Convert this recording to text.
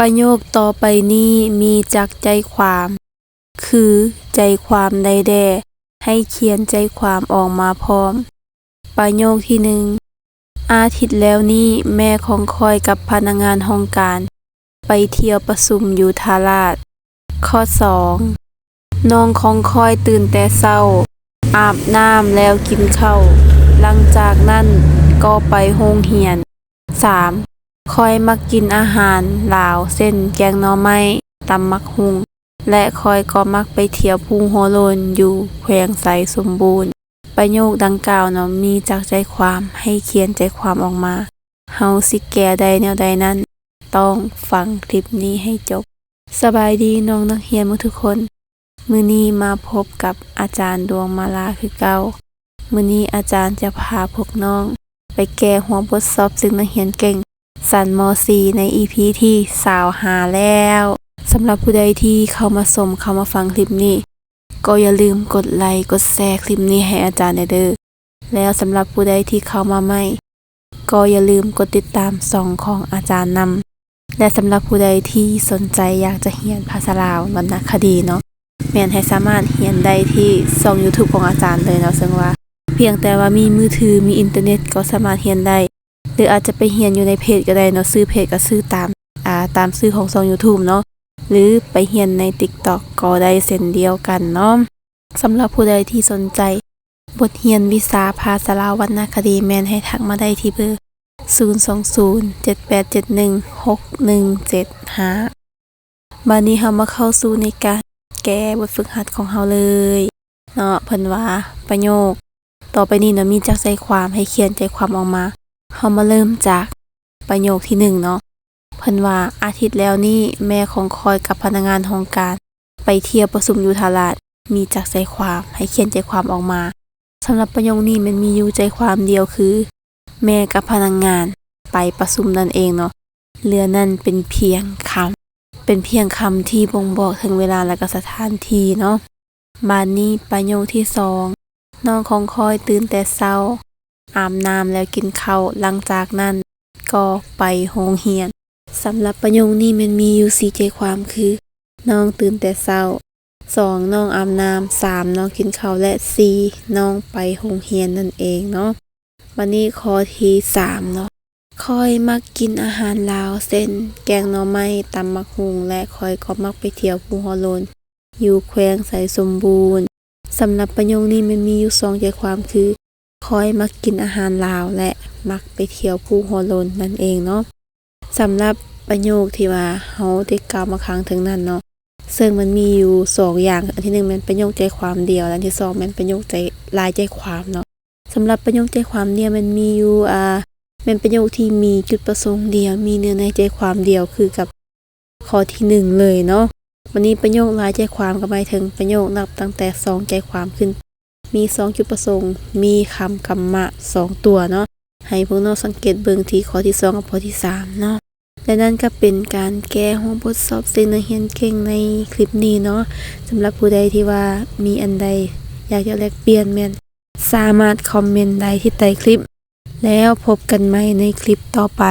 ປະໂຫຍກຕໍ່ໄປນີ້ມີຈັກໃຈຄວາມ ຄືໃຈຄວາມໃດແດ່? ໃຫ້ຂຽນໃຈຄວາມອອກມາພ້ອມ. ປະໂຫຍກທີໜຶ່ງ, ອາທິດແລ້ວນີ້ ແມ່ຂອງຂ້ອຍກັບພະນັກງານຫ້ອງການໄປທ່ຽວປະຊຸມຢູ່ທ່າລາດ. ຂໍ້ສອງ, ນ້ອງຂອງຂ້ອຍຕື່ນແຕ່ເຊົ້າ, ອາບນ້ຳແລ້ວກິນເຂົ້າ, ຫຼັງຈາກນັ້ນກໍໄປໂຮງຮຽນ. ສາມ, ຂ້ອຍມັກກິນອາຫານລາວ ເຊັ່ນ ແກງໜໍ່ໄມ້, ຕຳໝາກຫຸ່ງ ແລະ ຂ້ອຍກໍມັກໄປທ່ຽວພູຫົວໂລ້ນຢູ່ແຂວງໄຊສົມບູນ. ປະໂຫຍກດັ່ງກ່າວເນາະ ມີຈັກໃຈຄວາມ, ໃຫ້ຂຽນໃຈຄວາມອອກມາ. ເຮົາຊິແກ້ໄດ້ແນວໃດນັ້ນ ຕ້ອງຟັງຄລິບນີ້ໃຫ້ຈົບ. ສະບາຍດີນ້ອງນັກຮຽນໝົດທຸກຄົນ. ມື້ນີ້ມາພົບກັບອາຈານດວງມາລາຄືເກົ່າ. ມື້ນີ້ອາຈານຈະພາພວກນ້ອງໄປແກ້ຫົວບົດສອບເສັງນັກຮຽນເກັ່ງ ຊັ້ນ ມໍສີ່ ໃນ ອີພີ ທີຊາວຫ້າແລ້ວ. ສຳລັບຜູ້ໃດທີ່ເຂົ້າມາຊົມ, ເຂົ້າມາຟັງຄລິບນີ້, ກໍຢ່າລືມກົດໄລ, ກົດແຊຄລິບນີ້ໃຫ້ອາຈານແດ່ເດີ້. ແລ້ວສຳລັບຜູ້ໃດທີ່ເຂົ້າມາໃໝ່, ກໍຢ່າລືມກົດຕິດຕາມຊ່ອງຂອງອາຈານນຳ. ແລະ ສຳລັບຜູ້ໃດທີ່ສົນໃຈຢາກຈະຮຽນພາສາລາວວັນນະຄະດີເນາະ, ແມ່ນໃຫ້ສາມາດຮຽນໄດ້ທີ່ຊ່ອງ YouTube ຂອງອາຈານເລີຍເນາະ, ເຊິ່ງວ່າພຽງແຕ່ວ່າມີມືຖື, ມີອິນເຕີເນັດ ກໍສາມາດຮຽນໄດ້ ຫຼື ອາດຈະໄປຮຽນຢູ່ໃນເພຈກໍໄດ້ເນາະ. ຊື່ເພຈກໍຊື່ຕາມ, ອາ, ຕາມຊື່ຂອງຊ່ອງ YouTube ເນາະ, ຫຼື ໄປຮຽນໃນ TikTok ກໍໄດ້ເຊັ່ນດຽວກັນເນາະ. ສຳລັບຜູ້ໃດທີ່ສົນໃຈບົດຮຽນວິຊາພາສາລາວວັນນະຄະດີ ແມ່ນໃຫ້ທັກມາໄດ້ທີ່ເບີ ສູນສອງສູນ ເຈັດແປດເຈັດໜຶ່ງ ຫົກໜຶ່ງເຈັດຫ້າ. ບາດນີ້ເຮົາມາເຂົ້າສູ່ໃນການແກ້ບົດຝຶກຫັດຂອງເຮົາເລີຍເນາະ. ເພິ່ນວ່າປະໂຫຍກຕໍ່ໄປນີ້ເນາະ ມີຈັກໃຈຄວາມ, ໃຫ້ຂຽນໃຈຄວາມອອກມາ. ເຮົາມາເລີ່ມຈາກປະໂຫຍກທີໜຶ່ງເນາະ. ເພິ່ນວ່າ ອາທິດແລ້ວນີ້ ແມ່ຂອງຂ້ອຍກັບພະນັກງານຫ້ອງການໄປທ່ຽວປະຊຸມຢູ່ທ່າລາດ. ມີຈັກໃຈຄວາມ, ໃຫ້ຂຽນໃຈຄວາມອອກມາ. ສຳລັບປະໂຫຍກນີ້ແມ່ນມີຢູ່ໃຈຄວາມດຽວ ຄື ແມ່ກັບພະນັກງານໄປປະຊຸມນັ້ນເອງເນາະ. ເຫຼືອນັ້ນເປັນພຽງຄຳ, ເປັນພຽງຄຳທີ່ບົ່ງບອກເຖິງເວລາ ແລະ ກໍສະຖານທີ່ເນາະ. ບາດນີ້ປະໂຫຍກທີສອງ, ນ້ອງຂອງຂ້ອຍຕື່ນແຕ່ເຊົ້າ, ອາບນ້ຳແລ້ວກິນເຂົ້າ, ຫຼັງຈາກນັ້ນກໍໄປໂຮງຮຽນ. ສຳລັບປະໂຫຍກນີ້ແມ່ນມີຢູ່ສີ່ໃຈຄວາມ ຄື ນ້ອງຕື່ນແຕ່ເຊົ້າ, ສອງ ນ້ອງອາບນ້ຳ, ສາມ ນ້ອງກິນເຂົ້າ ແລະ ສີ່ ນ້ອງໄປໂຮງຮຽນນັ້ນເອງເນາະ. ບາດນີ້ຂໍ້ທີສາມເນາະ, ຂ້ອຍມັກກິນອາຫານລາວ ເຊັ່ນ ແກງໜໍ່ໄມ້, ຕຳໝາກຫຸ່ງ ແລະ ຂ້ອຍກໍມັກໄປທ່ຽວພູຫົວໂລ້ນ ຢູ່ແຂວງໄຊສົມບູນ. ສຳລັບປະໂຫຍກນີ້ແມ່ນມີຢູ່ສອງໃຈຄວາມ ຄື ຂ້ອຍມັກກິນອາຫານລາວ ແລະ ມັກໄປທ່ຽວພູຫົວໂລ້ນນັ້ນເອງເນາະ. ສຳລັບປະໂຫຍກທີ່ວ່າເຮົາໄດ້ກ່າວມາຂ້າງເທິງນັ້ນເນາະ, ເຊິ່ງມັນມີຢູ່ສອງຢ່າງ, ອັນທີໜຶ່ງແມ່ນປະໂຫຍກໃຈຄວາມດຽວ ແລະ ອັນທີສອງແມ່ນປະໂຫຍກໃຈ, ຫຼາຍໃຈຄວາມເນາະ. ສຳລັບປະໂຫຍກໃຈຄວາມດຽວແມ່ນມີຢູ່, ອາ, ແມ່ນປະໂຫຍກທີ່ມີຈຸດປະສົງດຽວ, ມີເນື້ອໃນໃຈຄວາມດຽວ ຄືກັບ ຂໍ້ທີໜຶ່ງເລີຍເນາະ. ບາດນີ້ປະໂຫຍກຫຼາຍໃຈຄວາມກໍໝາຍເຖິງປະໂຫຍກນັບຕັ້ງແຕ່ສອງໃຈຄວາມຂຶ້ນ, ມີສອງຈຸດປະສົງ, ມີຄຳກຳມະສອງຕົວເນາະ. ໃຫ້ພວກນ້ອງສັງເກດເບິ່ງທີ່ຂໍ້ທີສອງກັບຂໍ້ທີສາມເນາະ. ແລະ ນັ້ນກໍເປັນການແກ້ຫົວບົດສອບເສັງນັກຮຽນເກັ່ງໃນຄລິບນີ້ເນາະ. ສຳລັບຜູ້ໃດທີ່ວ່າມີອັນໃດຢາກຈະແລກປ່ຽນ ແມ່ນສາມາດຄອມເມັນໄດ້ທີ່ໃຕ້ຄລິບ. ແລ້ວພົບກັນໃໝ່ໃນຄລິບຕໍ່ໄປ.